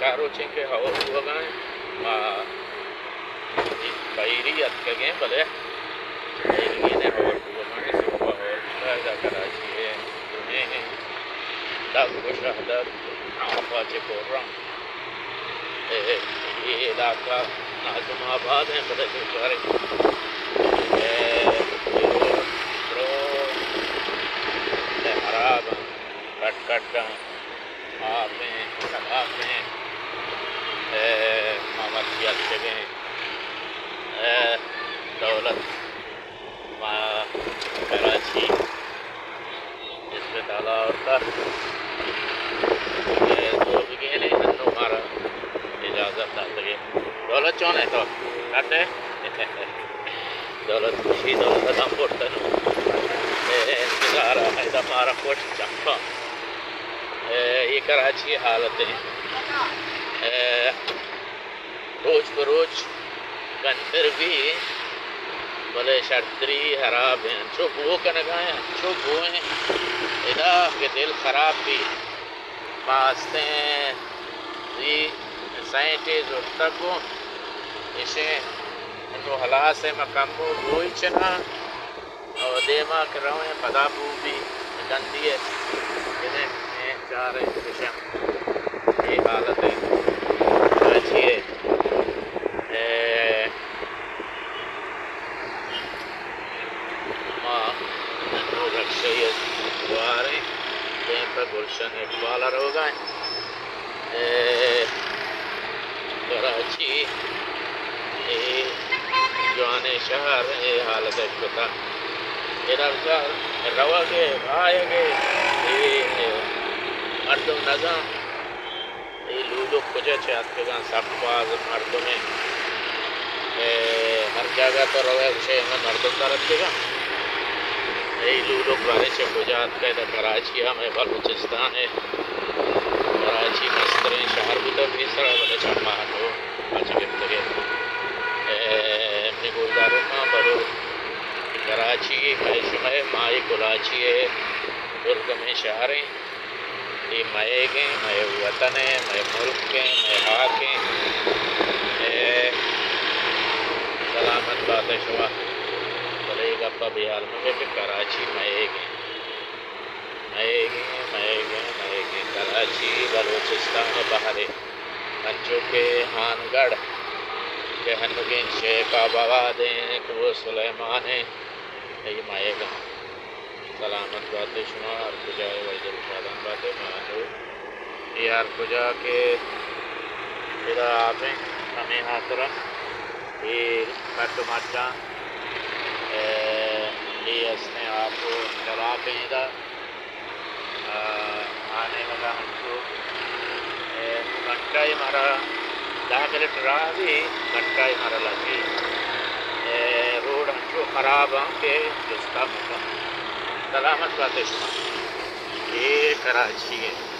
چار روچیں کہ ہور بوگا ایں، ما بحیری اتکگیں، بلے بحیری نے ہور بوگا ایں، صبح ہور بوگا ایں، ادا کراچی ءِ دوئیں دگ و شہدگ، آپا چہ پُر اَنت۔ اے، اے علاقہ ناظم آباد ایں، بلے بچارے، اے، اے روڈ، روڈ، اے خراب اَنت، کٹ کٹ اَنت۔ آپ ایں، شراب ایں، اے، ما مرچی اتکگیں، اے، دولت، ما کراچی اسپتال آورتا، اے، تو بگینے، انو مارا اجازت داتگے۔ دولت چون ئے تو؟ ٹھیک ئے؟ دولت خوشی، دولت دم برتن۔ اے، انتظار ادا مارا خوش چپا۔ اے، اے کراچی ءِ حالت ایں۔ اے، روچ پہ روچ گنتر بی، بلے شرتری خراب ایں۔ انچو بو کنگا ایں، انچو بو ایں۔ ادا کہ دل خراب بی۔ ما استیں زی سینٹے زرتگ گوں، اشیں انو ہلاس ایں، ما کمو بوئی چناں۔ او دیما کہ رویں پدا بو بی گندی ءَ۔ بلے اے چارے اشاں۔ اے حالت ایں کراچی ءِ۔ اے، ما انو رکشہ ءِ دواریں، دیم پہ گلشن اقبال ءَ روگا ایں۔ اے، کراچی، اے جوانیں شہر، اے حالت ءَ شتا۔ ادا بچار روگ ءَ، آیگ ءَ، اے مردم نزان۔ اے لولوک کجا چہ اتکگاں، سک باز مردم ایں۔ اے، ہر جاگہ تو روئے گوشے ہمے مردم در اتکگاں۔ اے لولوک بارے چہ کجا اتکے؟ ادا کراچی ہمے بلوچستان ایں۔ کراچی مستریں شہر بوتگ پیسرا، بلے چماں تو پچ گپتگے۔ اے، منی گلداروکاں بلو، کراچی مئے شمئے مائی کلاچی ءِ درگمیں شہر ایں۔ اے مئیگ ایں، مئے وطن ایں، مئے ملک ایں، مئے ہاک ایں۔ اے، سلامت بات ئے شما۔ بلے اے گپ ءَ بیال مہ بے کہ کراچی مئیگ ایں۔ مئیگ ایں، مئیگ ایں، مئیگ ایں۔ کراچی بلوچستان ءِ بہر ایں۔ انچو کہ ہانگڑھ کہ ہنوگیں شیخ آباد ایں، کوہ سلیمان ایں، اے مئیگ ایں۔ سلامت بات ئے شما، ہر کجا ئے وش دل شادان بات ئے۔ ما انو اے ہر کجا کہ ادا آپ ایں، ہمے ہاترا اے کڈ مڈاں، اے، اے استیں آپ ءِ تلاپ ایں ادا۔ آ، آ نیمگا ہنچو، اے، گھنٹہ ءَ مارا دہ منٹ راہ بی، گھنٹہ ءَ مارا لگی۔ اے، روڈ ہنچو خراب ایں کہ جستا مکن۔ سلامت بات ئے شما۔ اے کراچی ایں۔